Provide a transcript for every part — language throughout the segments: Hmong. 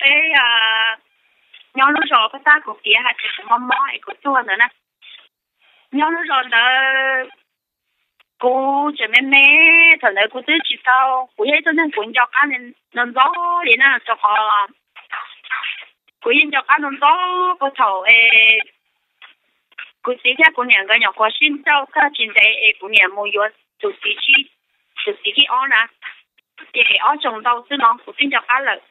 peb nyob lub zos pab tab kuv piav hais tias kuv mob mob es kuv tuag ntawd na. Nyob lub zos ntawd kuv tseem me me, thaum ntawd kuv twb tsis tau, kuv yog ib tug neeg kuv nco qab ntxov ntxov li na, rau qhov kuv yeej nco qab ntxov ntxov puag thaum es kuv txiv thiab kuv niam nkawd nyuam qhuav sib nrauj tag tsis ntev es kuv niam mus yuav tus txiv, tus txiv thib ob na, ces ob xyoos ntau xwb no kuv twb nco qab lawm.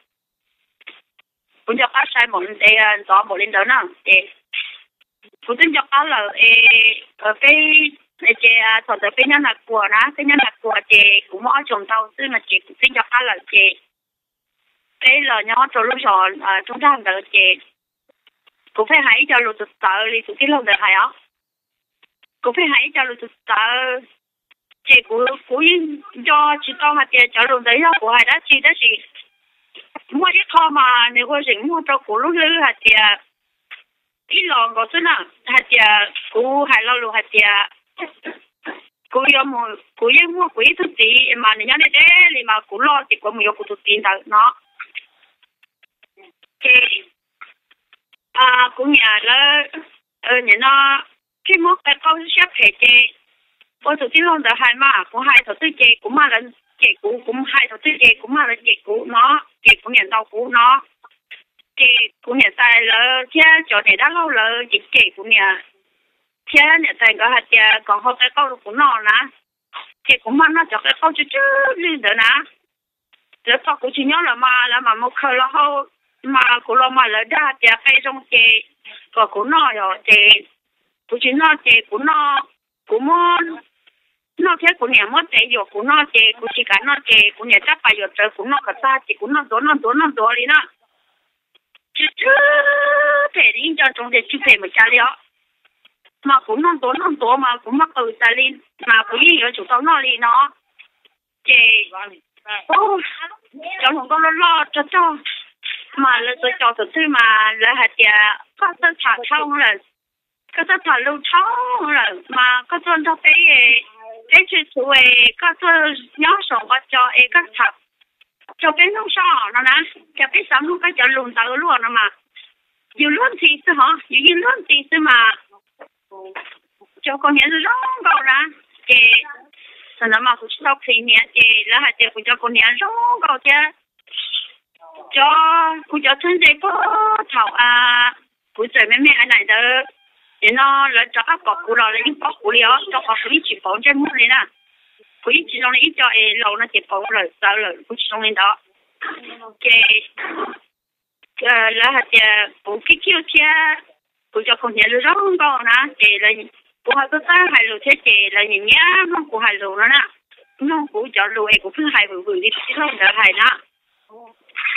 Kuv nco qab sai npaum ntev ntxov npaum li ntawd na, ces kuv twb nco qab lawm es peb, ces thaum ntawd peb nyob Nas Kuas na, peb nyob Nas Kuas ces kuv muaj ob xyoos ntau xwb no ces kuv twb nco qab lawm ces peb los nyob rau lub zos roob nrag ntawd ces kuv pheej hais ib co lus txawv txawv li tus tij laug ntawd hais os. Kuv pheej hais ib co lus txawv txawv, ces kuv, kuv yeej nco tsis tau hais tias cov lus ntawd yog kuv hais dab tsi tab sis muaj ib qho mas nws ua zeem muag rau kuv lub hlwb hais tias ib los nkaus xwb na, hais tias kuv hais lo lus hais tias kuv yuav mus, kuv yeej muaj kuv ib tug txiv mas nws nyob deb deb li mas kuv loj ces kuv mus yuav kuv tus txiv ntawd no. Ces kuv niam lawv nim no pheej muab qe qauj siab phem ces ua tus tij laug ntawd hais mas kuv hais thaum twg ces kuv maj lawv cem kuv, kuv hais thaum twg ces kuv maj lawv cem kuv no, ces kuv niam ntaus kuv no. Ces kuv niam tais lawv thiab cov niam dab laug lawv ces cem kuv niam thiab niam tais nkawd hais tias kom hau qe qauj rau kuv noj na. Ces kuv maj noj cov qe qauj tsw tsw lwj ntawd na. Lawv tso kuv tsis nyob lawm mas lawv mam mus khaws los hau, mas kuv los mas lawv dag tias qe zoo ces kom kuv noj yom, ces kuv tsis noj ces kuv noj, kuv muab noj thiab kuv niam muab tev yuam kuv noj ces kuv tsis kam noj ces kuv niam rab pas yuam rawv kuv noj kom tag ces kuv noj ntxuav noj ntxuav noj ntxuav li na. Tsw tsw phem, yeej nco ntsoov tias tsw phem npaum cas li os. Mas kuv noj ntxuav noj ntxuav mas kuv maj qws tas li, mas kuv yeej yuav tsum tau noj li no. Ces cov hluas nkauj loj loj rog rog mas lawv tuav cos thaum twg mas lawv hais tias koj txawj tham dhau lawm, koj txawj tham lus dhau lawm mas koj tuaj nrog peb, peb tshwm txhuv es koj tuaj nyob saum nqo co es koj tham rau peb mloog soj no na, cas peb xav mloog koj cov lus ntawd luaj no mas. Yus luag ntxhi xwb hov, yus yeej luag ntxhi xwb mas. Cov kaus hniav zoo nkauj na, ces thaum ntawd mas kuv tsis tau qhwv hniav ces lawv hais tias kuv cov kaus hniav zoo nkauj thiab cov, kuv cov txheeb ze puag thaum kuv tseem me me a naim ntawd, ces no lawv rov qab pom kuv los lawv yeej paub kuv li os, rau qhov kuv yeej tsis pauv ntsej muag li na. Kuv yeej tsis zoo li ib co es laus no ces pauv lawm txawv lawm, kuv tsis zoo li ntawd. Ces lawv hais tias kuv khib khiuj thiab kuv cov kaus hniav zoo nkauj na, ces kuv ho txawj txawj hais lus thiab ces lawv nyiam nyiam mloog kuv hais lus no na, mloog kuv cov lus es kuv pheej hais vwm vwm li tij laug ntawd hais na.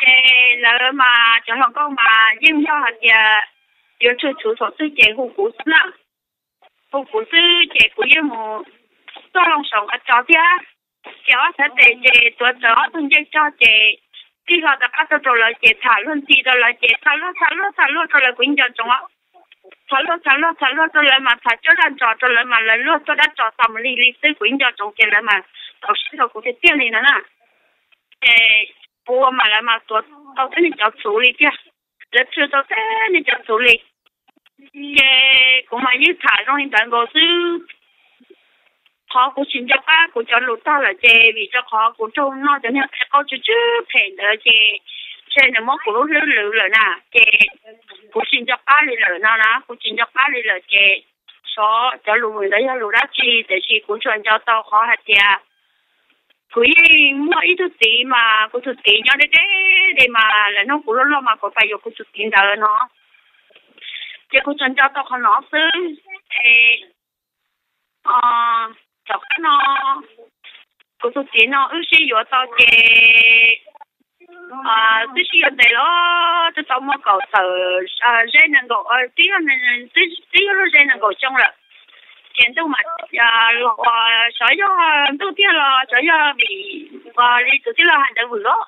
Ces lawv mas cov hluas nkauj mas yeej yog hais tias yuav tshwm txhuv thaum twg ces hu kuv xwb na. Hu kuv xwb ces kuv yeej mus txoj loo saum nqaj tso thiab. Ces ob txhais tes ces tuav rawv ob tug ncej rog ces tij laug rov qab tuaj rau lawv ces tham luag ntxhi rau lawv ces tham luag tham luag tham luag rau lawv kuv yeej nco ntsoov. Tham luag tham luag tham luag rau lawv mas tham cuab dab ntsos rau lawv mas lawv luag cuab dab ntsos tau mus lig li xwb kuv yeej nco ntsoov ces lawv mas tau siab rau kuv tiag tiag li no na. Ces kuv ua mas lawv mas tuav tau tib neeg cov txhuv li tiag, lawv tshwm tau tib neeg cov txhuv li. Ces kuv mas yeej tham zoo li ntawd nkaus xwb. Qhov kuv tsis nco qab kuv cov lus tag lawm ces vim rau qhov kuv raug noj cov niag qe qauj tsw tsw phem ntawd ces ntshe nws muab kuv lub hlwb lwm lawm na, ces kuv tsis nco qab li lawm no na, kuv tsis nco qab li lawm ces xyov cov lus ntawd yog lus dab tsi tiam sis kuv tsuas nco tau qhov hais tias kuv yeej muaj ib tug txiv mas kuv tus txiv nyob deb deb li mas lawv nug kuv loj loj mas kuv pais yuav kuv tus txiv ntawd no. Ces kuv tsuas nco tau qhov no xwb. Es tom qab no kuv tus txiv no wb sib yuav tau ces twb sib yuav ntev los twb tau muaj kaum tawm zeb nees nkaum, twb yog lub zeb nees nkaum xyoo lawm. Ces ntuj mas los uas xyov yog ntuj tiag los xyov yog vim li tus tij laug hais ntawd vwm los,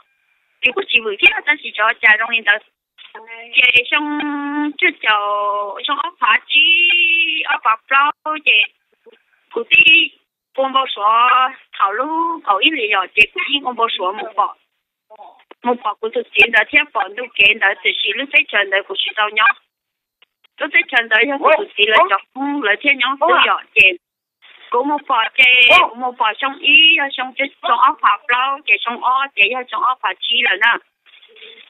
ces kuj tsis vwm thiab tab sis xyov cas zoo li ntawd. Ces xyoo tsib caug, xyoo ob phav tsib ob phav plaub ces kuv twb ua npau suav thaum lub kaum ib hlis yom ces kuv yeej ua npau suav mus pom mus pom kuv tus txiv ntawd thiab pom ntu kev ntawd, tiam sis lub teb chaws ntawd kuv tsis tau nyob. Lub teb chaws ntawd yog kuv tus txiv lawv cov Hmoob lawv thiaj nyob xwb yom. Ces kuv mus pom ces kuv mus pom xyoo ib yog xyoo, xyoo ob phav plaub, ces xyoo ob ces yog xyoo ob phav tsib lawm na.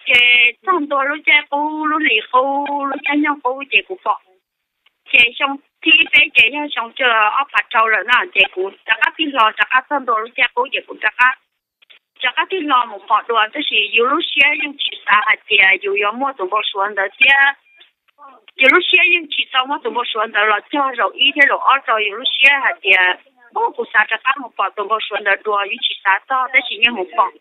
Ces txog ntua lub caij qub, lub hli qub, lub caij nyoog qub ces kuv pom. Ces xyoo thib peb ces yog xyoo ob phav rau lawm na, ces kuv rov qab tig hlo, rov qab txog ntua lub caij qub ces kuv rov qab, rov qab tig hlo mus pom dua, tab sis yus lub siab yeej tsis xav hais tias yus yuav muaj tus npau suav ntawd thiab. Yus lub siab yeej tsis tau muab tus npau suav ntawd los cog zaum ib thiab zaum ob rau yus lub siab hais tias, u, kuv xav rov qab mus pom tus npau suav ntawd dua, yeej tsis xav txog, tab sis yeej mus pom.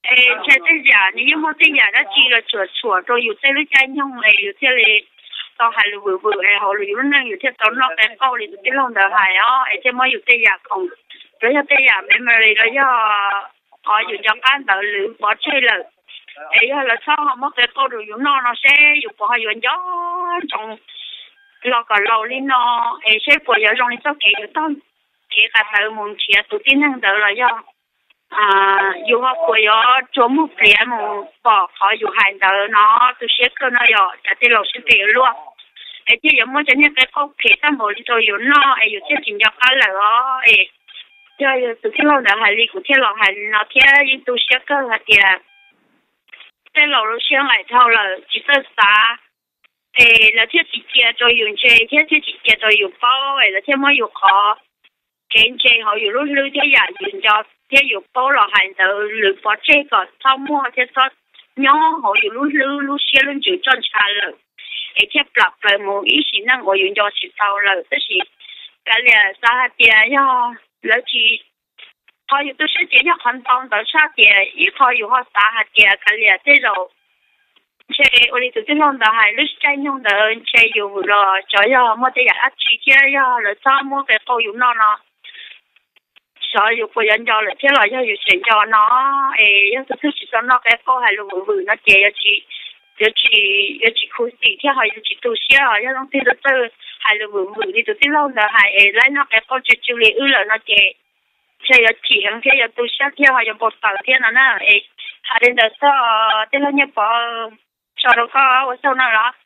Es ntshe tej yam nws yeej muaj tej yam dab tsi los tsuam tshuam rau yus tej lub caij nyoog es yus thiaj li tau hais lus vwm vwm es hauv yus lub neej yus thiaj tau noj qe qauj li tus tij laug ntawd hais os, es thiaj muab yus tej yam khoom, los yog tej yam memory los yog qhov yus nco qab ntawd lwm pov tseg lawm. Es yog lawv txhob ho muab qe qauj rau yus noj no seb yus puas ho yuav nco ntsoov los kom laus li no, es seb puas yuav zoo li txoj kev yus taug kev qas tawv mus nrhiav tus tib neeg ntawd los yog yus ho puas yuav tsuas muaj pliav mus pom qhov yus hais ntawd no. Tu siab kawg no yog cas tej laus siab phem luaj, es thiaj yuav muab cov niag qe qauj phem tag npaum li rau yus noj es yus thiaj tsis nco qab lawm os. Es yog tus tij laug ntawd hais li kuv thiaj los hais li no thiab, yeej tu siab kawg hais tias tej laus lub siab nqaim dhau lawm tsis txawj xav, es lawv thiaj tsis cia rau yus ntse thiab thiaj tsis cia rau yus paub, es lawv thiaj muab yus qhov kev ntse hauv yus lub hlwb thiab yam yus nco thiab yus paub los hais ntawd lwm pov tseg kom txhob muaj thiab txhob nyob hauv yus lub hlwb lub siab lub ntsws txoj ntsha lawm, es thiaj plam plaws mus ib sim neej uas yus nco tsis tau lawm. Tab sis kav liam xav hais tias yog lawv tsis, qhov yus tu siab ces yog qhov ntau ntawd tshaj tias ib qho yus ho xav hais tias kav liam tej zaum ntshe ua li tus tij laug ntawd hais lub caij nyoog ntawd ntshe yus vwm los xyov yog muaj tej yam dab tsi thiab yog lawv txhob muab qe qauj yus noj no xyov yus puas yuav nco lawm thiab los yog yus tseem nco no. Es yog tus twg tsis tau noj qe qauj hais lus vwm vwm no ces yuav tsis, yuav tsis khuv xim thiab ho yuav tsis tu siab os. Yog leej twg txawj txawj hais lus vwm vwm li tus tij laug ntawd hais es laib noj qe qauj tsw tsw li wb lawm no ces ntshe yuav chim heev thiab yuav tu siab thiab ho yuav npau taws thiab no na. Es hais li ntawd xwb, tij laug Nyiaj Pov, tso rau koj ua tsaug no los.